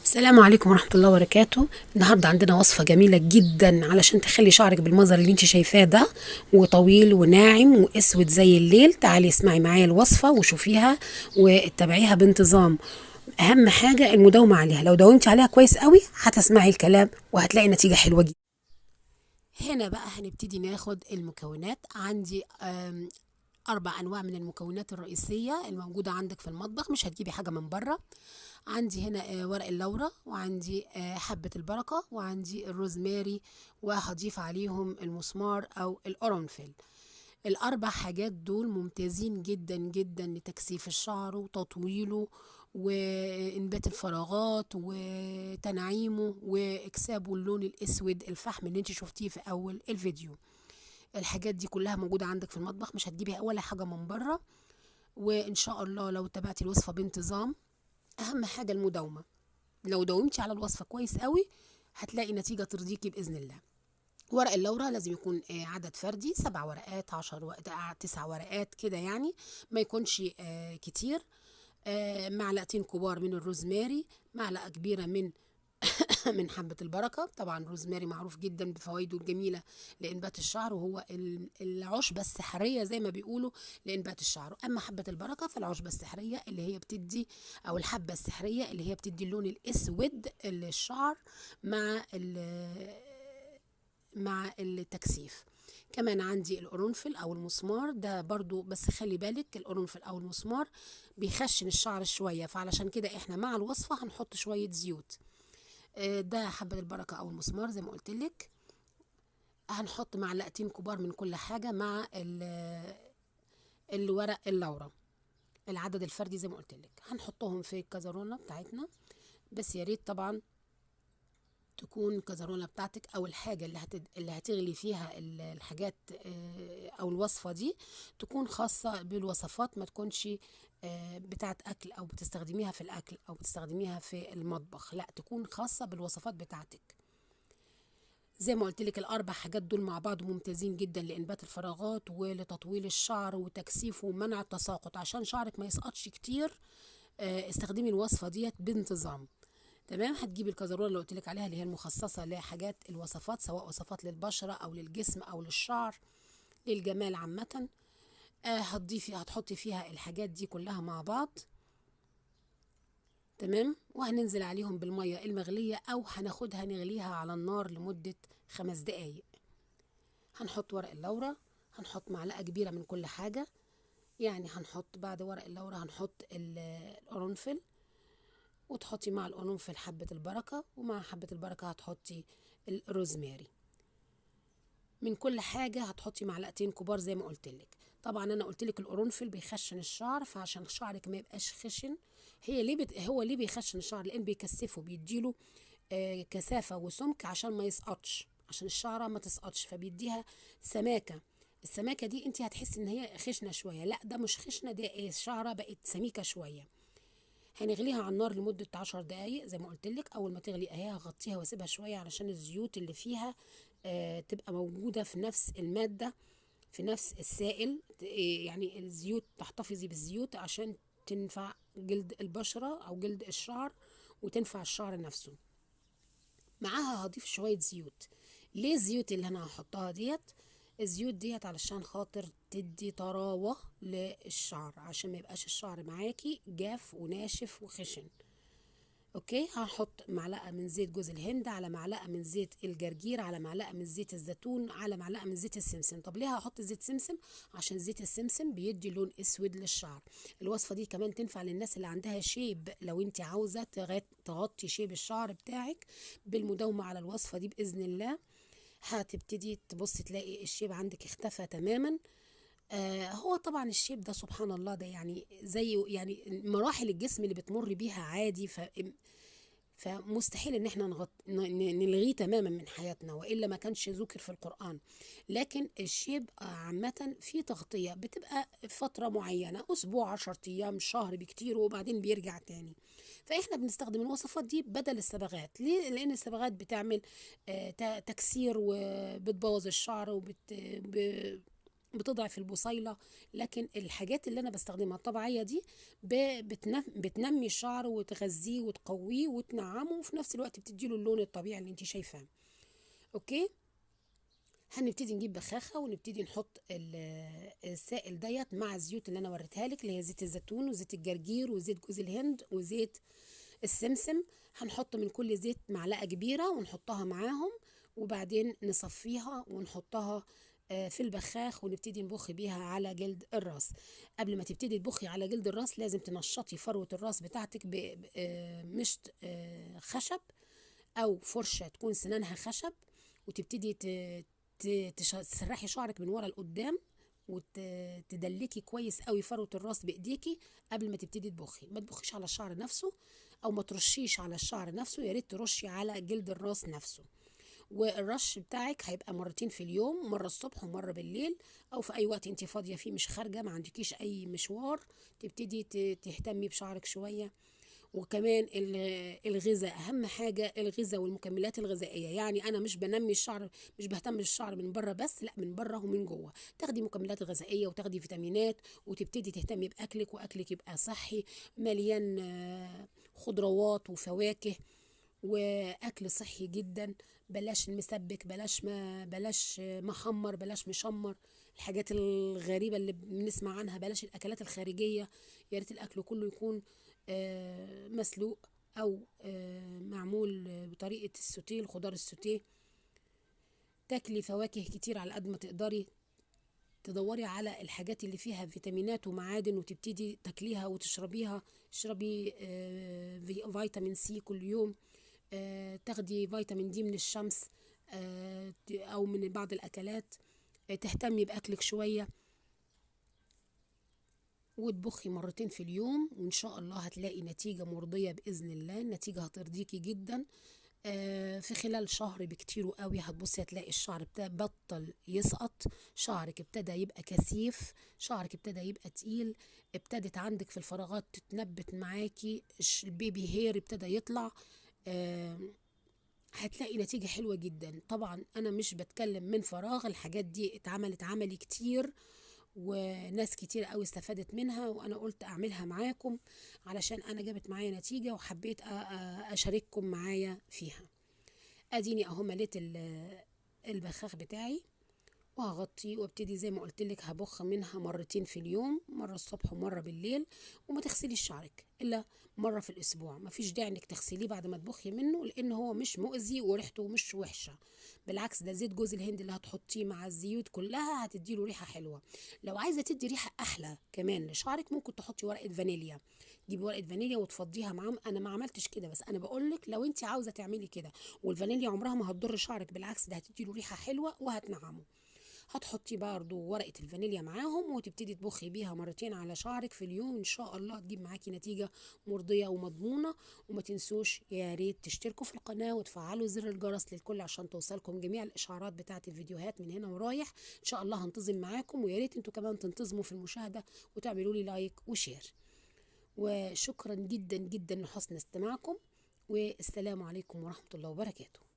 السلام عليكم ورحمة الله وبركاته. النهاردة عندنا وصفة جميلة جدا علشان تخلي شعرك بالمنظر اللي انت شايفاه ده، وطويل وناعم واسود زي الليل. تعالي اسمعي معايا الوصفة وشوفيها واتبعيها بانتظام. اهم حاجة المداومة عليها، لو داومتي عليها كويس قوي هتسمعي الكلام وهتلاقي نتيجة حلوة جدا. هنا بقى هنبتدي ناخد المكونات. عندي 4 أنواع من المكونات الرئيسية الموجودة عندك في المطبخ، مش هتجيبي حاجة من بره. عندي هنا ورق اللورة، وعندي حبة البركة، وعندي الروزماري، وهضيف عليهم المسمار أو القرنفل. ال4 حاجات دول ممتازين جدا جدا لتكثيف الشعر وتطويله وإنبات الفراغات وتنعيمه وإكسابه اللون الأسود الفحم اللي انت شفتيه في أول الفيديو. الحاجات دي كلها موجودة عندك في المطبخ، مش هتجيبي ولا حاجة من بره. وإن شاء الله لو تبعتي الوصفة بانتظام، أهم حاجة المداومة، لو داومتي على الوصفة كويس قوي هتلاقي نتيجة ترضيكي بإذن الله. ورق اللورة لازم يكون عدد فردي، 7 ورقات، 10 ورقات، 9 ورقات كده، يعني ما يكونش كتير. معلقتين كبار من الروزماري، معلقة كبيرة من حبة البركة. طبعا الروزماري معروف جدا بفوائده الجميلة لإنبات الشعر، وهو العشبة السحرية زي ما بيقولوا لإنبات الشعر. أما حبة البركة فالعشبة السحرية اللي هي بتدي، أو الحبة السحرية اللي هي بتدي اللون الأسود للشعر مع التكثيف. كمان عندي القرنفل أو المسمار، ده برضو بس خلي بالك القرنفل أو المسمار بيخشن الشعر شوية، فعلشان كده احنا مع الوصفة هنحط شوية زيوت. ده حبة البركة أو المسمار زي ما قلت لك. هنحط معلقتين كبار من كل حاجة مع الورق اللورة، العدد الفردي زي ما قلت لك. هنحطهم في الكزرونة بتاعتنا، بس يا ريت طبعا تكون الكزرونة بتاعتك أو الحاجة اللي هتغلي فيها الحاجات، أو الوصفة دي تكون خاصة بالوصفات، ما تكونش بتاعت أكل أو بتستخدميها في الأكل أو بتستخدميها في المطبخ، لا تكون خاصة بالوصفات بتاعتك. زي ما قلت لك ال4 حاجات دول مع بعض ممتازين جدا لإنبات الفراغات ولتطويل الشعر وتكثيفه ومنع التساقط، عشان شعرك ما يسقطش كتير. استخدمي الوصفة ديت بانتظام. تمام. هتجيبي الكزرونة اللي قلت لك عليها اللي هي المخصصة لحاجات الوصفات، سواء وصفات للبشرة أو للجسم أو للشعر، للجمال عامة. هتحطي فيها الحاجات دي كلها مع بعض. تمام. وهننزل عليهم بالمية المغلية أو هناخدها نغليها على النار لمدة 5 دقايق. هنحط ورق اللورة، هنحط معلقة كبيرة من كل حاجة، يعني هنحط بعد ورق اللورة هنحط القرنفل، وتحطي مع القرنفل حبة البركة، ومع حبة البركة هتحطي الروزماري. من كل حاجة هتحطي معلقتين كبار زي ما قلت لك. طبعا انا قلت لك القرنفل بيخشن الشعر، فعشان شعرك ما يبقاش خشن، هو ليه بيخشن الشعر؟ لان بيكثفه، بيديله كثافة وسمك عشان ما يسقطش، عشان الشعرة ما تسقطش، فبيديها سماكة. السماكة دي انت هتحسي ان هي خشنة شوية، لا ده مش خشنة، ده ايه، الشعرة بقت سميكة شوية. هنغليها على النار لمدة 10 دقايق زي ما قلت لك. أول ما تغلي أهي هغطيها واسيبها شوية علشان الزيوت اللي فيها تبقى موجودة في نفس المادة، في نفس السائل، يعني الزيوت تحتفظي بالزيوت عشان تنفع جلد البشرة أو جلد الشعر وتنفع الشعر نفسه. معاها هضيف شوية زيوت. ليه الزيوت اللي أنا هحطها ديت؟ الزيوت ديت علشان خاطر تدي طراوة للشعر، عشان ما يبقاش الشعر معاكي جاف وناشف وخشن. okay. هحط معلقة من زيت جوز الهند، على معلقة من زيت الجرجير، على معلقة من زيت الزيتون، على معلقة من زيت السمسم. طب ليه هحط زيت سمسم؟ عشان زيت السمسم بيدي لون اسود للشعر. الوصفة دي كمان تنفع للناس اللي عندها شيب، لو انت عاوزة تغطي شيب الشعر بتاعك بالمداومة على الوصفة دي بإذن الله هتبتدي تبصي تلاقي الشيب عندك اختفى تماما. هو طبعا الشيب ده سبحان الله ده يعني زي يعني مراحل الجسم اللي بتمر بيها عادي، فمستحيل ان احنا نلغيه تماما من حياتنا، والا ما كانش ذكر في القرآن. لكن الشيب عامة في تغطية بتبقى فترة معينة، اسبوع، 10 ايام، شهر بكتير، وبعدين بيرجع تاني. فاحنا بنستخدم الوصفات دي بدل الصبغات. ليه؟ لان الصبغات بتعمل تكسير وبتبوظ الشعر بتضعف البصيلة، لكن الحاجات اللي انا بستخدمها الطبيعية دي بتنمي الشعر وتغذية وتقويه وتنعمه، وفي نفس الوقت بتديله اللون الطبيعي اللي انت شايفاه. okay، هنبتدي نجيب بخاخة ونبتدي نحط السائل ديت مع الزيوت اللي انا وريتها لك، اللي هي زيت الزيتون وزيت الجرجير وزيت جوز الهند وزيت السمسم. هنحط من كل زيت معلقة كبيرة ونحطها معاهم، وبعدين نصفيها ونحطها في البخاخ ونبتدي نبخ بيها على جلد الراس. قبل ما تبتدي تبخي على جلد الراس لازم تنشطي فروة الراس بتاعتك بمشط خشب او فرشة تكون سنانها خشب، وتبتدي تسرحي شعرك من ورا لقدام وتدلكي كويس قوي فروة الراس بايديكي قبل ما تبتدي تبخي. ما تبخيش على الشعر نفسه او ما ترشيش على الشعر نفسه، يا ريت ترشي على جلد الراس نفسه. والرش بتاعك هيبقى مرتين في اليوم، مرة الصبح ومرة بالليل، او في اي وقت انت فاضية فيه، مش خارجة، ما عندكيش اي مشوار، تبتدي تهتمي بشعرك شوية. وكمان الغذاء، اهم حاجة الغذاء والمكملات الغذائية. يعني انا مش بنمي الشعر، مش بهتم بالشعر من بره بس، لا، من بره ومن جوه. تاخدي مكملات غذائية وتاخدي فيتامينات، وتبتدي تهتمي باكلك، واكلك يبقى صحي مليان خضروات وفواكه واكل صحي جدا. بلاش المسبك، بلاش محمر، بلاش مشمر، الحاجات الغريبة اللي بنسمع عنها، بلاش الاكلات الخارجية. يا ريت الاكل كله يكون مسلوق او معمول بطريقة السوتيه، الخضار السوتيه. تاكلي فواكه كتير على قد ما تقدري، تدوري على الحاجات اللي فيها فيتامينات ومعادن وتبتدي تاكليها وتشربيها. اشربي فيتامين سي كل يوم، تاخدي فيتامين دي من الشمس او من بعض الاكلات. تهتمي باكلك شوية وتبخي مرتين في اليوم، وان شاء الله هتلاقي نتيجة مرضية باذن الله. النتيجة هترضيكي جدا. في خلال شهر بكتير قوي هتبصي هتلاقي الشعر بطل يسقط، شعرك ابتدى يبقى كثيف، شعرك ابتدى يبقى تقيل، ابتدت عندك في الفراغات تتنبت معاكي، البيبي هير ابتدى يطلع. هتلاقي نتيجة حلوة جدا. طبعا انا مش بتكلم من فراغ، الحاجات دي اتعملت عملي كتير وناس كتير قوي استفادت منها، وانا قلت اعملها معاكم علشان انا جابت معايا نتيجة وحبيت اشارككم معايا فيها. اديني اهو مليت البخاخ بتاعي وهغطيه وابتدي زي ما قلت لك هبخ منها مرتين في اليوم، مرة الصبح ومرة بالليل. وما تغسليش شعرك الا مرة في الاسبوع، ما فيش داعي انك تغسليه بعد ما تبخي منه، لان هو مش مؤذي وريحته مش وحشة، بالعكس ده زيت جوز الهند اللي هتحطيه مع الزيوت كلها هتديله ريحه حلوة. لو عايزه تدي ريحه احلى كمان لشعرك ممكن تحطي ورقة فانيليا، جيبي ورقة فانيليا وتفضيها معاهم. انا ما عملتش كده، بس انا بقول لك لو انت عاوزه تعملي كده، والفانيليا عمرها ما هتضر شعرك، بالعكس ده هتديله ريحه حلوة وهتنعمه. هتحطي برضو ورقة الفانيليا معاهم وتبتدي تبخي بيها مرتين على شعرك في اليوم، ان شاء الله تجيب معاكي نتيجة مرضية ومضمونة. وما تنسوش يا ريت تشتركوا في القناة وتفعلوا زر الجرس للكل عشان توصلكم جميع الاشعارات بتاعة الفيديوهات من هنا ورايح. ان شاء الله هنتظم معاكم، ويا ريت انتوا كمان تنتظموا في المشاهدة وتعملوا لي like و share. وشكرا جدا جدا لحسن استماعكم، والسلام عليكم ورحمة الله وبركاته.